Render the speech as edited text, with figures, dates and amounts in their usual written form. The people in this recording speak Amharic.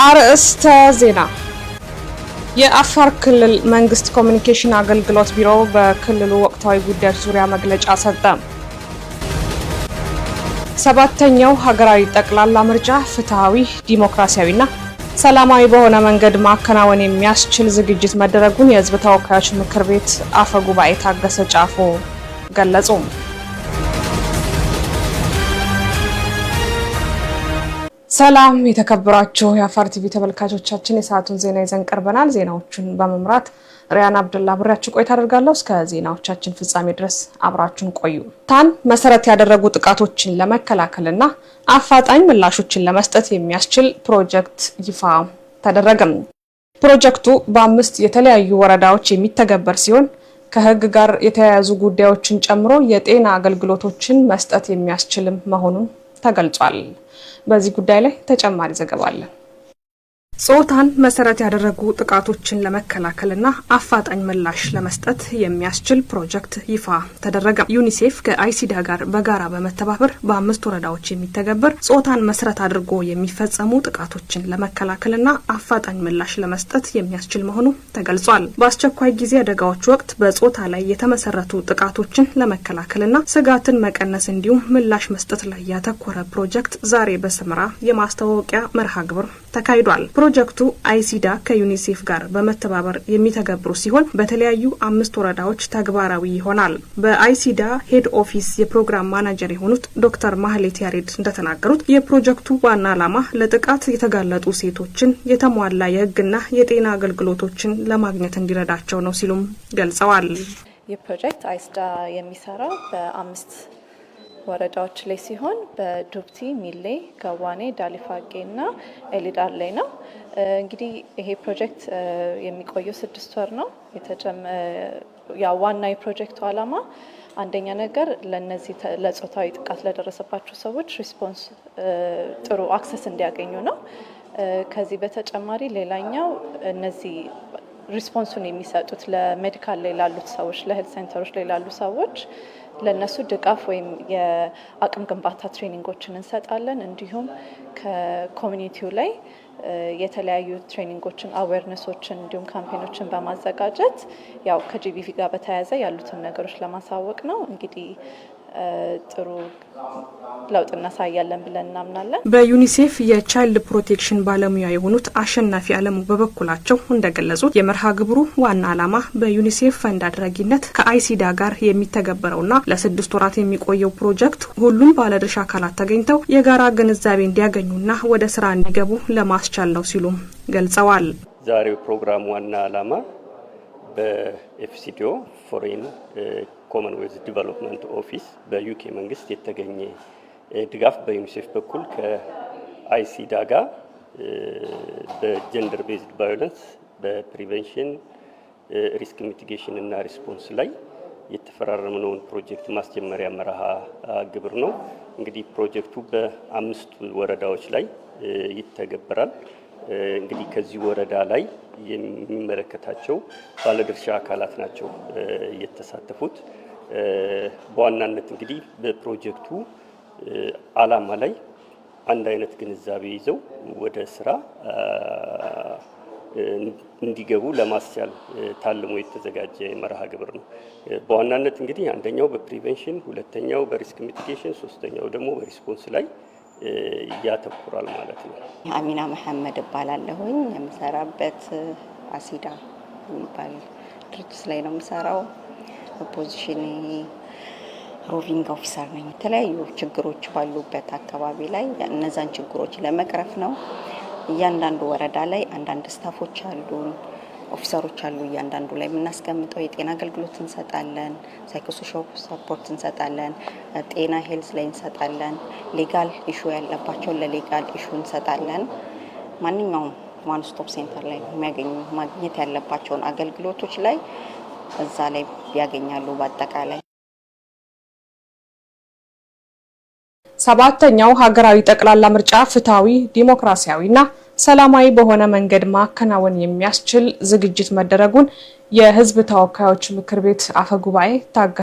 አርዕስተ ዜና። የአፋር ክልል መንግስት ኮሚኒኬሽን አገልግሎት ቢሮ በክልሉ ወቅታዊ ጉዳዮች ዙሪያ መግለጫ ሰጠ። ሰባተኛው ሀገራዊ ጠቅላላ ምርጫ ፍትሐዊ፣ ዲሞክራሲያዊና ሰላማዊ በሆነ መንገድ ማከናወን የሚያስችል ዝግጅት መደረጉን የሕዝብ ተወካዮች ምክር ቤት አፈ ጉባኤ ታገሰ ጫፎ ገለጹ። ሰላም የተከበራችሁ የአፋር ቲቪ ተመልካቾቻችን፣ የሰዓቱን ዜና ይዘን ቀርበናል። ዜናዎቹን በመምራት ሪያን አብደላ አብሬያችሁ ቆይታ አደርጋለሁ። እስከ ዜናዎቻችን ፍጻሜ ድረስ አብራችሁን ቆዩ። ጾታን መሰረት ያደረጉ ጥቃቶችን ለመከላከልና አፋጣኝ ምላሾችን ለመስጠት የሚያስችል ፕሮጀክት ይፋ ተደረገም። ፕሮጀክቱ በአምስት የተለያዩ ወረዳዎች የሚተገበር ሲሆን፣ ከሕግ ጋር የተያያዙ ጉዳዮችን ጨምሮ የጤና አገልግሎቶችን መስጠት የሚያስችልም መሆኑን ተገልጿል። በዚህ ጉዳይ ላይ ተጨማሪ ዘገባ አለን። ጾታን መሰረት ያደረጉ ጥቃቶችን ለመከላከልና አፋጣኝ ምላሽ ለመስጠት የሚያስችል ፕሮጀክት ይፋ ተደረገ። ዩኒሴፍ ከአይሲዳ ጋር በጋራ በመተባበር በአምስት ወረዳዎች የሚተገበር፣ ጾታን መሰረት አድርጎ የሚፈጸሙ ጥቃቶችን ለመከላከልና አፋጣኝ ምላሽ ለመስጠት የሚያስችል መሆኑ ተገልጿል። በአስቸኳይ ጊዜ አደጋዎች ወቅት በጾታ ላይ የተመሰረቱ ጥቃቶችን ለመከላከልና ስጋትን መቀነስ እንዲሁም ምላሽ መስጠት ላይ ያተኮረ ፕሮጀክት ዛሬ በሰመራ የማስተዋወቂያ መርሃ ግብር ተካሂዷል። ፕሮጀክቱ አይሲዳ ከዩኒሴፍ ጋር በመተባበር የሚተገብሩ ሲሆን፣ በተለያዩ አምስት ወረዳዎች ተግባራዊ ይሆናል። በአይሲዳ head office የፕሮግራም ማናጀር የሆኑት ዶክተር ማህሌት ያሬድ እንደተናገሩት፣ የፕሮጀክቱ ዋና ዓላማ ለጥቃት የተጋለጡ ሴቶችን የተሟላ የሕግና የጤና አገልግሎቶችን ለማግኘት እንዲረዳቸው ነው ሲሉም ገልጸዋል። ይህ ፕሮጀክት አይስዳ የሚሰራው በአምስት ወረዳዎች ላይ ሲሆን፣ በዱብቲ፣ ሚሌ፣ ገዋኔ፣ ዳሊፋጌ እና ኤሊዳር ላይ ነው። እንግዲህ ይሄ ፕሮጀክት የሚቆየው 6 ወር ነው። ያው ዋና የፕሮጀክቱ ዓላማ አንደኛ ነገር ለነዚህ ለጾታዊ ጥቃት ለደረሰባቸው ሰዎች response ጥሩ access እንዲያገኙ ነው። ከዚህ በተጨማሪ ሌላኛው እነዚህ response ኡን የሚሰጡት ለ medical ላይ ላሉት ሰዎች፣ ለ health center ኦች ላይ ላሉ ሰዎች ለእነሱ ድጋፍ ወይም የአቅም ግንባታ training ኦችን እንሰጣለን። እንዲሁም ከ community ው ላይ የተለያዩ training ኦችን፣ awareness ኦችን እንዲሁም campaign ኦችን በማዘጋጀት ያው ከ GBV ጋር በተያያዘ ያሉትን ነገሮች ለማሳወቅ ነው። እንግዲህ ጥሩ ለውጥ እናሳያለን ብለን እናምናለን። በዩኒሴፍ የ child protection ባለሙያ የሆኑት አሸናፊ አለሙ በበኩላቸው እንደገለጹት፣ የመርሃ ግብሩ ዋና ዓላማ በዩኒሴፍ ፈንድ አድራጊነት ከአይሲዳ ጋር የሚተገበረውና ለ6 ወራት የሚቆየው ፕሮጀክት ሁሉም ባለድርሻ አካላት ተገኝተው የጋራ ግንዛቤ እንዲያገኙና ወደ ስራ እንዲገቡ ለማስቻል ነው ሲሉም ገልጸዋል። ዛሬው ፕሮግራም ዋና ዓላማ በ FCDO፣ Foreign Commonwealth Development Office፣ በ UK መንግስት የተገኘ ድጋፍ በዩኒሴፍ በኩል ከአይሲዳ ጋር በ gender based violence በ prevention፣ risk mitigation እና response ላይ የተፈራረምነውን ፕሮጀክት ማስጀመሪያ መርሃ ግብር ነው። እንግዲህ ፕሮጀክቱ በአምስቱ ወረዳዎች ላይ ይተገበራል። እንግዲህ ከዚህ ወረዳ ላይ የሚመለከታቸው ባለድርሻ አካላት ናቸው የተሳተፉት። በዋናነት እንግዲህ በፕሮጀክቱ ዓላማ ላይ አንድ አይነት ግንዛቤ ይዘው ወደ ስራ እንዲገቡ ለማስቻል ታልሞ የተዘጋጀ መርሃ ግብር ነው። በዋናነት እንግዲህ አንደኛው በ prevention፣ ሁለተኛው በ risk mitigation፣ ሶስተኛው ደግሞ በ response ላይ ያተኩራል ማለት ነው። አሚና መሐመድ እባላለሁኝ። የምሰራበት አሲዳ የሚባል ድርጅት ላይ ነው የምሰራው። Position ኤ roving officer ነኝ። የተለያዩ ችግሮች ባሉበት አካባቢ ላይ እነዛን ችግሮች ለመቅረፍ ነው። እያንዳንዱ ወረዳ ላይ አንዳንድ staff ኦች አሉን፣ officer ኦች አሉ። እያንዳንዱ ላይ የምናስቀምጠው የጤና አገልግሎት እንሰጣለን፣ psychosocial support እንሰጣለን፣ ጤና health ላይ እንሰጣለን፣ legal issue ያለባቸውን ለ legal issue እንሰጣለን። ማንኛውም one stop center ላይ የሚያገኙ ማግኘት ያለባቸውን አገልግሎቶች ላይ እዛ ላይ ያገኛሉ። በአጠቃላይ ሰባተኛው ሀገራዊ ጠቅላላ ምርጫ ፍትሐዊ፣ ዲሞክራሲያዊና ሰላማዊ በሆነ መንገድ ማከናወን የሚያስችል ዝግጅት መደረጉን የሕዝብ ተወካዮች ምክር ቤት አፈ ጉባኤ ታገሰ